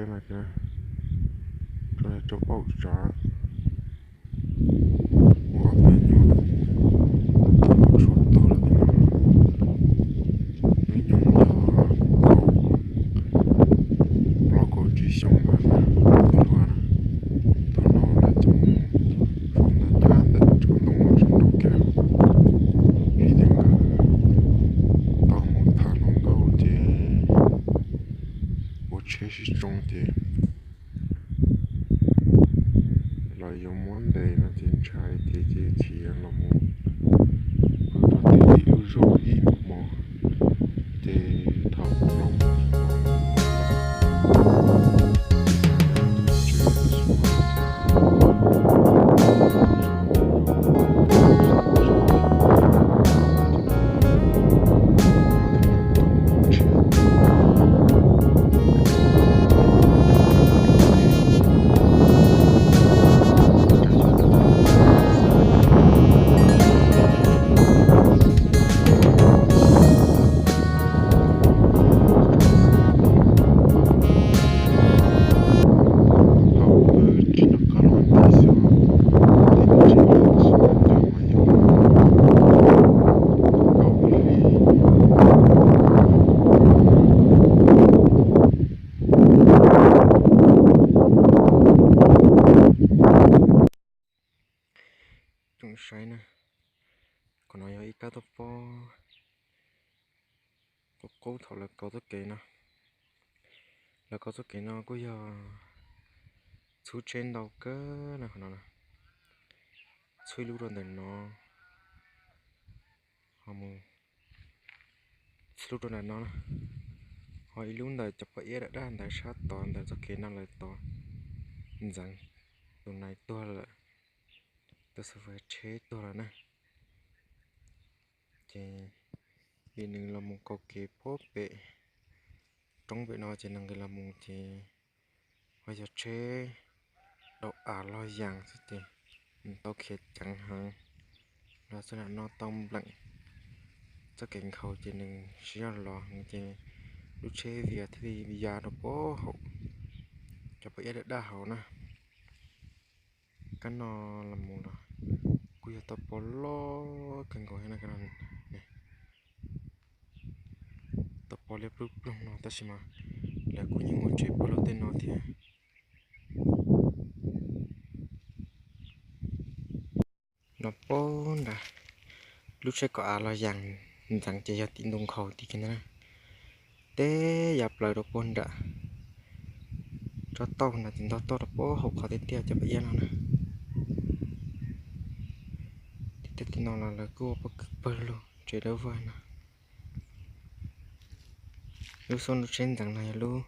Rau, rau paum tsav, muaj ob peb nyuag tau los tshuav tuag lawm no. Hnub nyoog yog kaum plaub kaum tsib xyoo ntawd na, tuag no lawv cov hluas ntawd nyab ntawm tsob ntoo no zoo nraug kiag. Vim tias nkawd tau mus tham hluas nkauj ces ua tsheb sib tsoo ces los yuav muab ntes no ces ntshai ces cia li khiav los mus rau tim lub zos ib hmo ces thaum plaub moos Tsoom saib na, qhov no yog ib kab toj pob qub qub thaum lawv kaus txoj kev no. Lawv kaus txoj kev no kuj yog txhub tsheb ntau kawg na qhov no na. Txhub ib lub rau ntawm no, ho mus txhub lub rau ntawm no na, ho ib lub ntawm cov poj iab daj daj ntawd sab tod ntawm txoj kev no lawv tod ntxeev. Tus nais tuag lawm, tus xov fwm tsheb tuag lawm na. Ces vim nws los mus kaus kev puag pem roob pem no ces nws nqis los mus ces ho yog tsheb dau av los yas xwb ces nws tau khiav ceev heev, los txog nram no tau npleem txoj kev nkhaus ces nws tsis yog los ces lub tsheb vias thiaj li ya rau puag hauv cov poj iab daj daj hauv na. Kab no los mus los kuj yog toj pob loj kawg nkaus thiab na. Toj pob liab ploog ploog no tab sis mas lawv kuj yeej ua tsev puag lub tej no thiab. No puag nrad, lub tsheb kaus av los yas ntxeev ces yog tim ntu nkhaus tim kiag ntag na. Teb yav plaws rau puag nram tsob tauj nrad ces ntog toj rau puag hauv qhov tiaj tiaj cov paj iab no na. Tim tej tim no los lawv kuj ua pob kws pawg lug tsev dawb vag no. Lub xub lub tsheb ntxeev no yog lub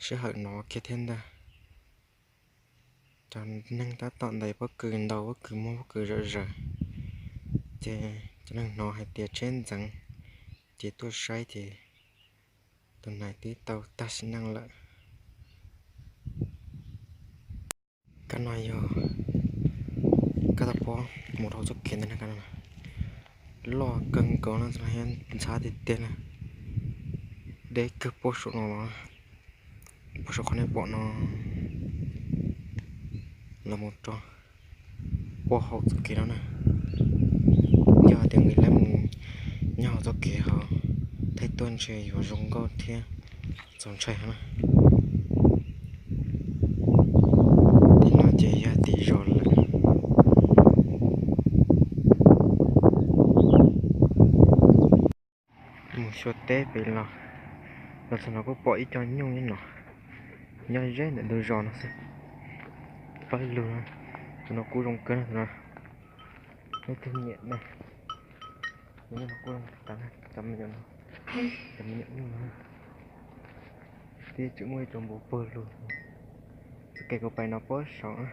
sij hawm no kiag thiab ntag. Cov neeg tab tom ntais pob kws, ntaus pob kws, muag pob kws zom zaws, ces cov neeg hnov hais tias tsheb ntxeev ces tuaj saib ces tus nais twb tau tag sim neej lawm. Kab no yog kab toj pob mus rau txoj kev ntawd na. Kab no loj kawg nkaus no thiab ntxhab tiag tiag na. Deb kawg puag saum no los, puag saum qhov nej pom no los mus rau puag hauv txoj kev no na. Yog tias nqis lawv mus nyob hauv txoj kev hauv, thaij tuaj ntshe yuav zoo nkauj thiab txaus ntshai heev na. Tim no ces yog tim zos lawm. Mus xyuas teb pem los, los txog no kuj pom ib co nyuj nyob no, nyob ze ntawm ntug zos no xwb. Pawg lug, tus no kuj zoo kawg no, tus no. Leej twg nyiam ne, tus nyuj no kuj zoo tas, cov me nyuam no, cov me nyuam nyuj no. Twb tseem muaj ib co npua pawg lug. Txoj kev kuv pais no puag saud na.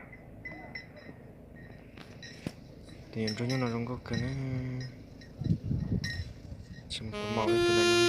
Tus nyuam ntsuag nyuj no zoo nkauj kawg na. Tsis mus tus maum tus no.